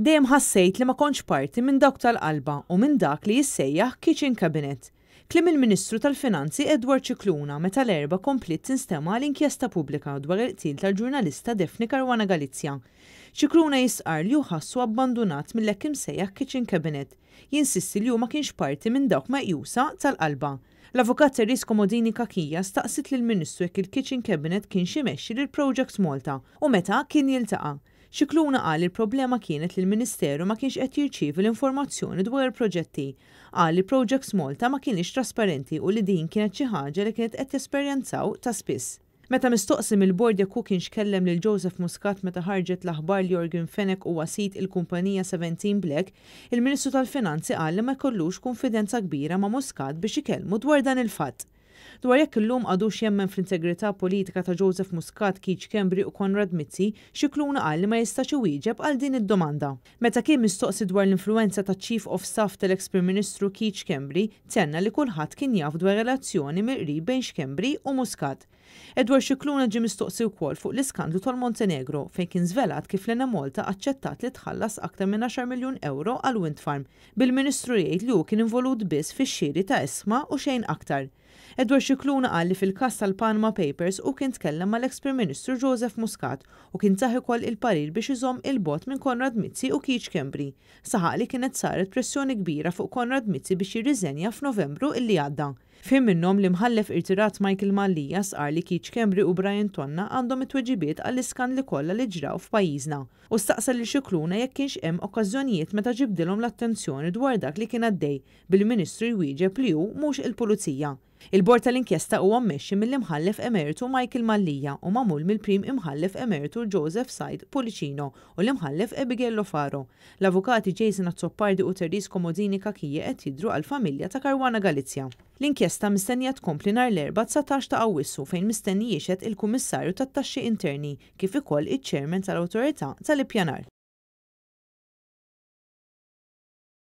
Dejjem ħassejt li ma kontx parti minn dawk tal-qalba u minn dak li jissejjaħ kitchen cabinet. Kliem il-Ministru tal-Finanzi Edward Scicluna meta l-Erbgħa kompliet tinstema' l-inkjesta pubblika dwar il-qtil tal-ġurnalista Daphne Caruana Galizia. Scicluna jistqarr li hu ħassu abbandunat mill-hekk imsejjaħ kitchen cabinet. Jinsisti li hu ma kienx parti minn dawk meqjusa tal-qalba. L-Avukat Therese Comodini Cachia staqsiet lill-Ministru jekk il-kitchen cabinet kienx imexxi lil Projects Malta u meta kien jiltaqa'. Scicluna qal li l-problema kienet li l-Ministeru ma kienx qed jirċievi l-informazzjoni dwar il-proġetti. Qal li Projects Malta ma kinitx trasparenti u li din kienet xi ħaġa li kienet qed jesperjenzaw ta' spiss. Meta mistoqsi mill-bord jekk hu kienx kellem lil Joseph Muscat meta ħarġet l-aħbar li Yorgen Fenech huwa sid il-kumpanija 17 Black, il-Ministru tal-Finanzi qal li ma jkollux kunfidenza kbira ma' Muscat biex ikellmu dwar dan il-fatt. Dwar jekk illum għadux jemmen fl-integrità politika ta' Joseph Muscat, Keith Schembri u Konrad Mizzi, Scicluna qal li ma jistax iwieġeb għal din id-domanda. Meta kien mistoqsi dwar l-influwenza taċ-Chief of Staff tal-eks Prim Ministru Keith Schembri, tenna li kulħadd kien jaf dwar relazzjoni mill-qrib bejn Schembri u Muscat. Edward Scicluna ġie mistoqsi wkoll fuq l-iskandlu tal-Montenegro fejn kien żvelat kif l-Enemalta aċċettat li tħallas aktar minn għaxar miljun ewro għal wind farm, bil-Ministru jgħid li hu kien involut biss fix-xiri ta' isma u xejn aktar. Edward Scicluna qal li fil-każ tal-Panama Papers hu kien tkellem mal-eks Prim Ministru Joseph Muscat u kien tah ukoll il-parir biex iżomm 'il bogħod minn Konrad Mizzi u Keith Schembri. Saħaq li kienet saret pressjoni kbira fuq Konrad Mizzi biex jirriżenja f'Novembru illi għadda. F'ħin minnhom, l-Imħallef irtirat Michael Mallia stqarr li Keith Schembri u Brian Tonna għandhom it-tweġibiet għall-iskandli kollha li ġraw f'pajjiżna u staqsa lil Scicluna jekk kienx hemm okkażjonijiet meta ġibdilhom l-attenzjoni dwar dak li kien għaddej, bil-Ministru jwieġeb li hu mhux il-Pulizija. Il-Bord tal-Inkjesta huwa mmexxi mill-Imħallef Emeritu Michael Mallia u magħmul mill-Prim Imħallef Emeritu Joseph Said Pullicino u l-Imħallef Abigail Lofaro. L-Avukati Jason Azzopardi u Therese Comodini Cachia qed jidhru għall-familja ta' Caruana Galizia. L-inkjesta mistennija tkompli nhar l-Erbgħa 19 ta' Awwissu fejn mistenni jixhed il-Kummissarju tat-Taxxi Interni kif ukoll iċ-Chairman tal-Awtorità tal-Ippjanar.